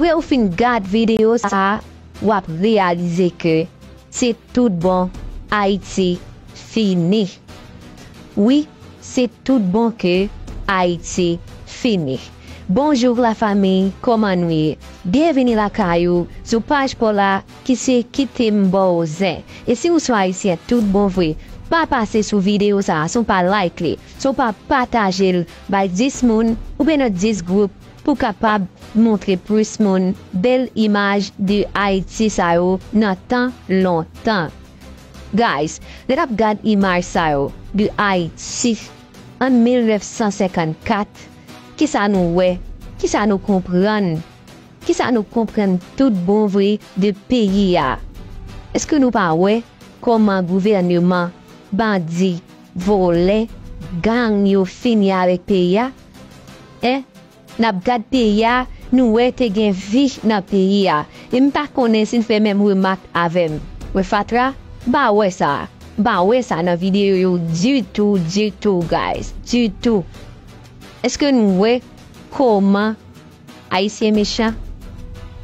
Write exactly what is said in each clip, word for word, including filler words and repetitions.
Apre ou fin gad videyo sa a, w ap reyalize ke se tout bon, Ayiti fini. Wi, se tout bon ke Ayiti fini. Bonjou lafanmi, kòman nou ye? Byenvini lakay ou sou paj pa w la ki se Kite m ba w zen. E si ou se yon Ayisyen tout bon vre, pa pase sou videyo sa a san w pa like li, san w pa pataje l bay dis moun oubyen nan dis gwoup pou w kapab montre plis moun bèl imaj de Ayiti sa yo nan tan lontan. Guys, lè n ap gad imaj sa yo de Ayiti an mil nèf san senkannkat, kisa nou wè? Kisa nou konprann? Kisa nou konprann tout bon vre de peyi a? Èske nou pa wè kòman gouvèneman, bandi, vòlè, gang yo fini avèk peyi a? En? N ap gad peyi a, nou wè te gen vi nan peyi a. E m pa konnen si n fè menm remak avè m. Wè fatra? M pa wè sa. M pa wè sa nan videyo yo ditou, ditou, guys. Ditou. Èske nou wè kòman Ayisyen mechan?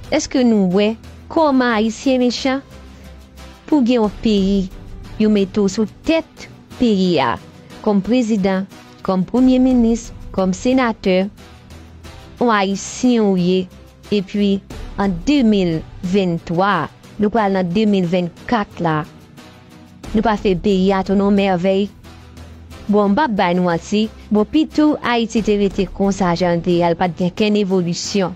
Èske nou wè kòman Ayisyen mechan? Pou gen yon peyi, yo mete w sou tèt peyi a, kòm prezidan, kòm premye minis, kòm senatè, yon Ayisyen ou ye, epi an de mil venntwa, nou pral nan de mil vennkat la, nou pa fè peyi a tounen yon mèvèy? Bon, m p ap bay nou manti, bon, pito Ayiti te rete konsa jan l te ye a, l pa t gen kenn evolisyon.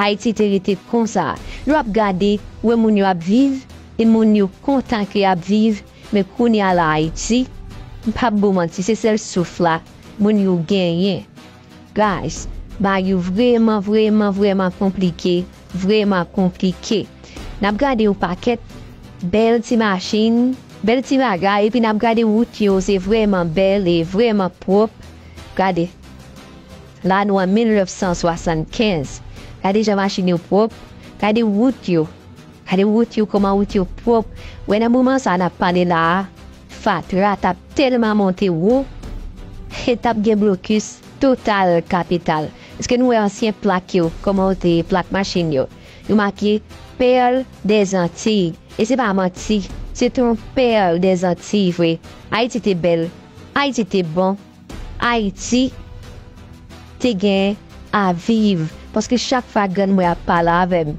Ayiti te rete konsa. Lè w ap gade, w wè moun yo ap viv, e moun yo kontan ke y ap viv, men kounye a la Ayiti, m p ap ba w manti, se sèl souf la moun yo genyen. Guys, bagay yo vrèman, vrèman, vrèman konplike, vrèman konplike. N ap gade yon pakèt bèl ti machin, bèl ti bagay, epi n ap gade wout yo, se vrèman bèl e vrèman pwòp. Gade, la nou an mil nèf san swasannkenz. Gade jan machin yo pwòp, gade wout yo. Gade wout yo, kòman wout yo pwòp. Wè nan moman sa a n ap pale la a, fatra t ap tèlman monte wo, e t ap gen blokis total kapital. Èske nou wè ansyen plak yo, kòman yo te plak machin yo? Yo make Perle des Antilles. E se pa manti, se te yon pèl dèzantiy vre. Ayiti te bèl, Ayiti te bon, Ayiti te gen a viv. Paske chak fwa grann mwen ap pale avè m,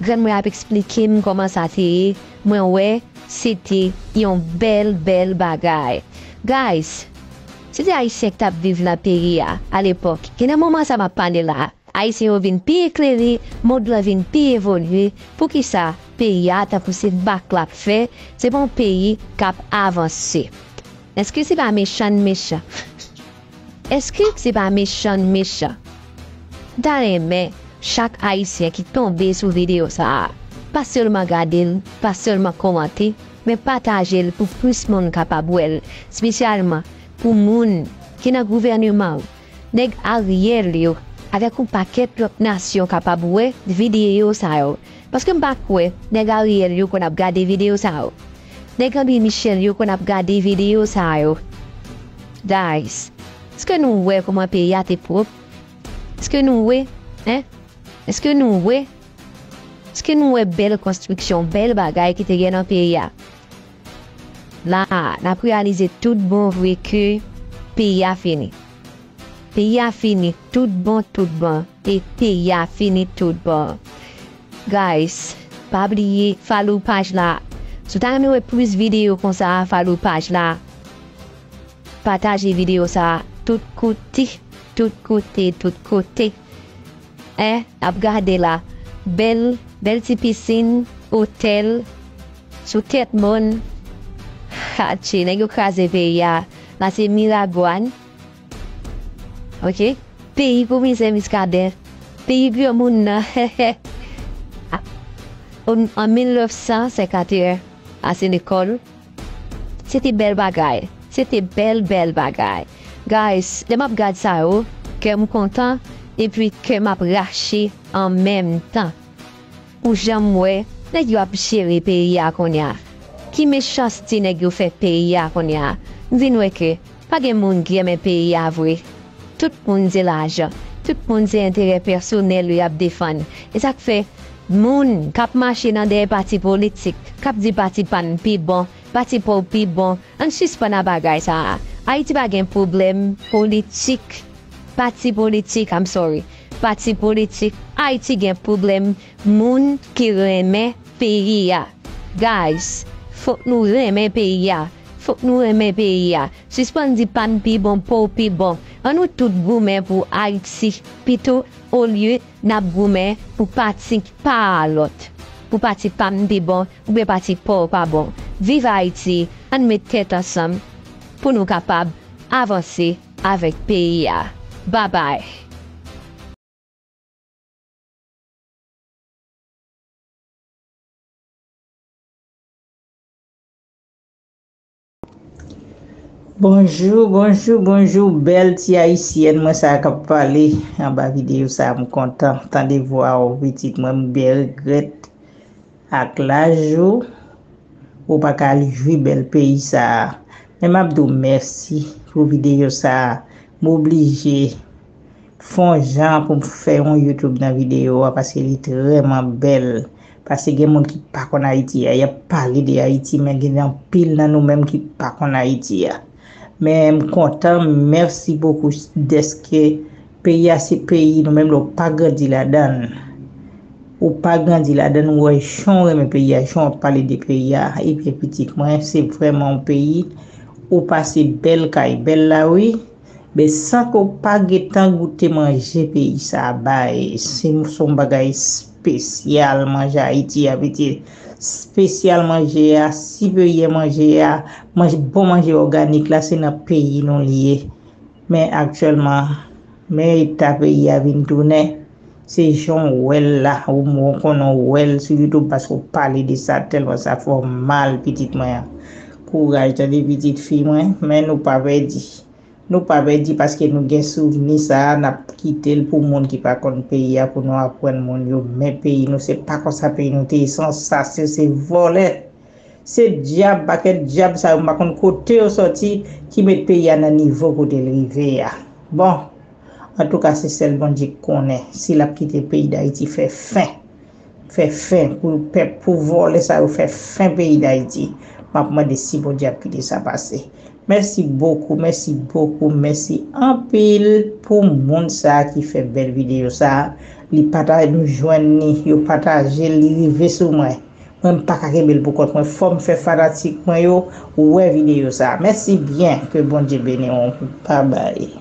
grann mwen ap eksplike m kòman sa te ye, mwen wè se te yon bèl, bèl bagay. Guys, se te Ayisyen ki t ap viv nan peyi a, alepòk. E nan moman sa m ap pale la, Ayisyen yo vin pi eklere, mond lan vin pi evolye. Poukisa peyi a, tankou se bak l ap fè, se pa yon peyi k ap avanse? Èske se pa mechan n mechan? Èske se pa mechan n mechan? M ta renmen chak Ayisyen ki tonbe sou videyo sa a, pa sèlman gade l, pa sèlman kòmante, men pataje l pou plis moun kapab wè l, espesyalman pou moun ki nan gouvèneman yo. Nèg Ariel yo, avèk yon pakèt lòt nasyon kapab wè videyo sa yo. Paske m pa kwè nèg Ariel yo konn ap gade videyo sa yo. Nèg André Michel yo konn ap gade videyo sa yo. Guys, èske nou wè kòman peyi a te pwòp? Èske nou wè? Hein? Èske nou wè? Èske nou wè bèl konstriksyon, bèl bagay ki te gen nan peyi a? La, n ap reyalize tout bon vre ke peyi a fini. Peyi a fini tout bon, tout bon. E peyi a fini tout bon. Guys, pa bliye follow paj la. Si w ta renmen wè plis videyo konsa, follow paj la. Pataje videyo sa a tout kote, tout kote, tout kote. En, n ap gade la. Bèl, bèl ti pisin, otèl, sou tèt mòn. Atchi, nèg yo kraze peyi a. La se Miragwàn. Ok? Peyi pou mizè Miskaden. Peyi granmoun nan. An, an mil nèf san senkanteyen, a se lekòl. Se te bèl bagay. Se te bèl, bèl bagay. Guys, lè m ap gad sa yo, kè m kontan, epi kè m ap rache an menm tan. Pou jan m wè nèg yo ap jere peyi a kounye a. Ki mechanste nèg yo fè peyi a kounye a. M vin wè ke pa gen moun ki renmen peyi a vre. Tout moun se lajan. Tout moun se enterè pèsonèl yo y ap defann. E sa k fè moun k ap mache nan dèyè pati politik, k ap di pati pa n pi bon, pati pa w pi bon, ann sispann a bagay sa a. Ayiti pa gen pwoblèm politik, pati politik, I'm sorry, pati politik. Ayiti gen pwoblèm moun ki renmen peyi a. Guys, fòk nou renmen peyi a. Fòk nou renmen peyi a. Sispann di pa n pi bon, pa w pi bon. Ann nou tout goumen pou Ayiti pito, olye n ap goumen pou pati pa a lòt. Pou pati pa m pi bon, oubyen pati pa w pa bon. Viv Ayiti! Ann met tèt ansanm pou nou kapab avanse avèk peyi a. Babay! Bonjou, bonjou, bonjou, bèl ti ayisyèn mwen sa a k ap pale anba videyo sa a. M kontan tande vwa w, pitit mwen. M byen regrèt ak laj ou, ou pa ka al jwi bèl peyi sa a. Men m ap di w mèsi pou videyo sa a. M oblije fè yon jan pou m fè yon YouTube nan videyo a, paske li vrèman bèl. Paske gen moun ki pa konn Ayiti a, y ap pale de Ayiti, men gen anpil nan nou menm ki pa konn Ayiti a. Men m kontan, mèsi bokou dèske peyi a se peyi nou menm, lè w pa grandi ladan l. Ou pa grandi ladan l, ou wè jan w renmen peyi a, jan w ap pale de peyi a, ebyen pitit mwen, se vrèman yon peyi ou pase bèl kay bèl la wi. Men san ke w pa gentan goute manje peyi sa a bay, se, se yon bagay espesyal manje Ayiti a, pitit. Espesyal manje a, siperye manje a, manje, bon manje òganik la, se nan peyi nou li ye. Men aktyèlman, men eta peyi a vin tounen. Se jan w wè l la, ou, ou konnen w wè l sou YouTube paske w pale de sa tèlman sa fè w mal, pitit mwen an. Kouraj, tande, pitit fi mwen, men nou pa pèdi. Nou pa pèdi paske nou gen souvni sa a, n ap kite l pou moun ki pa konn peyi a, pou nou aprann moun yo men peyi nou. Se pa konsa peyi nou te ye, se yon sasè, se vòlè. Se dyab, pakèt dyab sa yo, m pa konn kote yo sòti, ki met peyi a nan nivo kote l rive a. Bon, antouka, se sèl Bondye k konnen si l ap kite peyi Dayiti fè fen. Fè fen pou pèp, pou vòlè sa yo fè fen peyi Dayiti. M ap mande si Bondye ap kite sa pase. Mèsi bokou, mèsi bokou, mèsi anpil pou moun sa a ki fè bèl videyo sa a. Li pataje, m jwenn li, yo pataje l, li rive sou mwen. Mwen, m pa ka kenbe l pou kont mwen. Fò m fè fanatik mwen yo wè videyo sa a. Mèsi byen. Ke Bondye beni w. Babay.